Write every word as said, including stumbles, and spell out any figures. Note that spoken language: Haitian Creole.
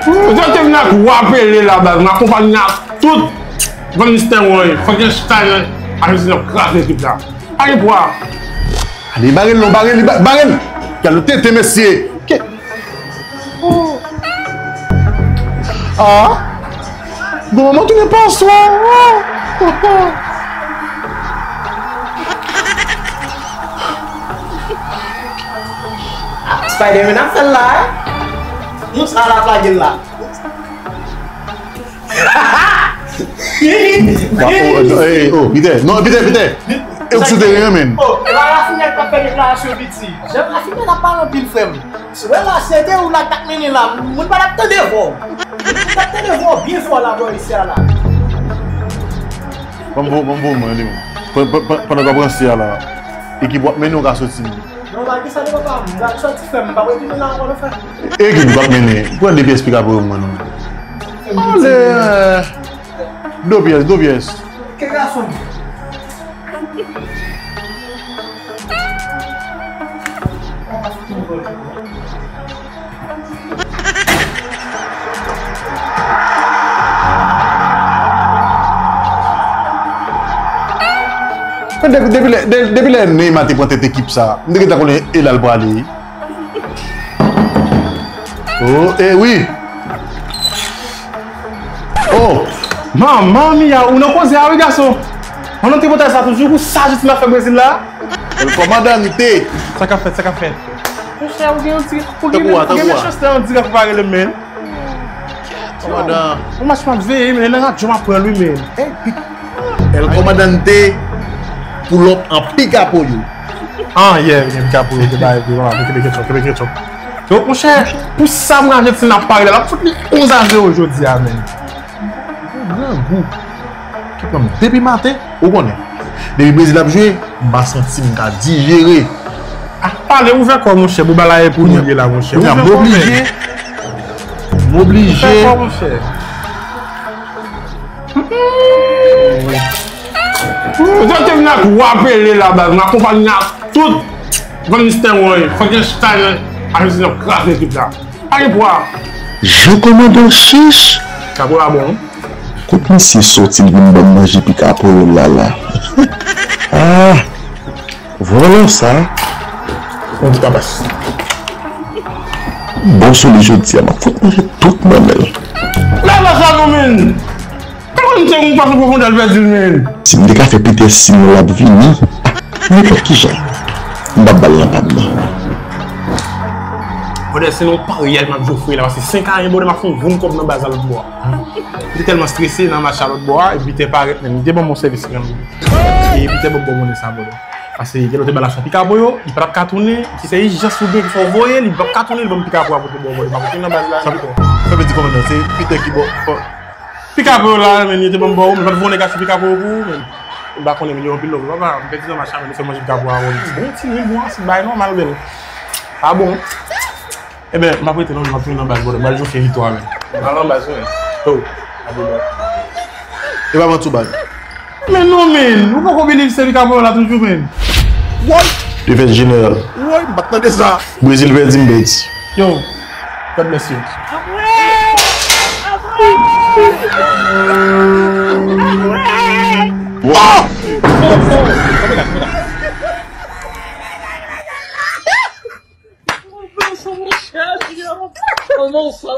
Zòt te vin ak wa pele la, baz. M akonpanye ak tout Van Nistelrooy, Frankenstein, Ajantin ap kraze ekip la. Pa gen pwa. Ale, bare l non, bare l, ba-, bare l. Gade tete, mesye. Ke- Ah! Gon manman tounen paswa. Spider-Man ap fè l la, eh? Yon sa l ap lage l la. Wa, oh, eh, oh, Peter, non, Peter, Peter. E w sou teren an, menn. Oh, e pa Rafinha k ap fè deklarasyon piti. Jan Rafinha ap pale anpil, frè m. Si w wè la, si se te ou la k t ap mennen la, moun pa t ap tande vwa w. Moun t ap tande vwa w byen fò la, bò, isi a la. Ban m vo-, ban m voye mwen li, men. Pan-, pan-, pan-, pandan w ap ranse a la, ekip w ap mennen ou ka soti, men. Non, malgre sa, nou pa, m pral sòti, frè m, m p ap retounen la ankò, non, frè. Ekip w ap mennen, pran de pyès pika pou mwen, non. Ale, eh, de pyès, de pyès. Ke gason. Depi, depi lè, de-, depi lè Neymar te pran tèt ekip sa, m te gentan konnen e la l prale. Oh, eh wi. Oh, manman mia, ou nan koze a wi, gason. Ou nan tripotay sa toujou, pou sa Ajantin ap fè Brezil la. El Comandante. Sa k ap fèt, sa k ap fèt? Monchè, ou gen yon ti, ou gen, ou gen mechanste an dirèk ou pa rele m, men. Kòmandan. Yon match m ap veye, men nan radyo m ap pran l wi, men. El Comandante, pull up an pika pollo. Ah, yeah, gen pika pollo, te bay, te bay, kenbe ketchup, kenbe ketchup. Donk, monchè, pou sa m Ajantin ap pale la, l ap fout li onz a zewo jodi a, men. Yon grangou ki pran m depi maten, ou konnen. Depi Brezil ap jwe, m pa santi m ka dijere. Ah, pale, ouvè kò w, monchè, pou bagay pou nou ye la, monchè. Kounye a, m oblije. M oblije. Ouvè kò w, monchè. Zòt te vin ak wa pele la, baz. M akonpanye ak tout Van Nistelrooy, Frankenstein, Ajantin ap kraze ekip la. Pa gen pwa. Jan kòmandan chich. Kapo a bon. Kot misye soti l vin ban m manje pika pollo la la? Ah, vòlò sa. Yon ti tapas. Bon sou li jodi a, m ap fout manje tout manmèl. Lè la sa nou, men. Kòman misye yon pase pwofondè l pèdi l, men? Si m te ka fè Peter sinon l ap vini. Ah, nenpòt ki jan. M p ap ba l nan pad mwen. Brother, se nan yon paryaj m ap jwe frè la, paske senk a yen, brother, m ap fè yon voum kòb nan baz la lòt bò a. M te tèlman strese nan match la lòt bò a, epi Peter parèt, men li te ban m yon sèvis granmoun. E Peter ban m bon monnen sa, brother. Paske gen lòt te ba l aksyon pika pollo, li pa t ap ka tounen, ki se ijans oubyen ki fè w voye, li p ap ka tounen, li ban m pika pollo a pote ba w, brother, m ap retounen nan baz la. Sa, sa vle di kòmandan, se Peter ki ba w. Pika pollo la, men, yo te ban m ba w, men pa t voye nèg aksyon pika pollo pou ou, men. M pa konnen, men yo anpil love, papa, m pèdi nan match la, men nou fè manje pika pollo a, bon, ti wi, bon, se bay nòmal, men. Pa bon. Ebyen, m ap rete non, m ap tounen nan baz, brother. M pral jwe Ferito a, men. M al nan baz, men. Oh, a bon, baz. E pa manti w, baz. Men non, men. Ou poko believe se li k ap la toujou, men. Woy! Defèt jeneral. Woy, m pa t tande sa. Brezil pèdi, m pèdi. Yo, God bless you. Wow! Kòman sa?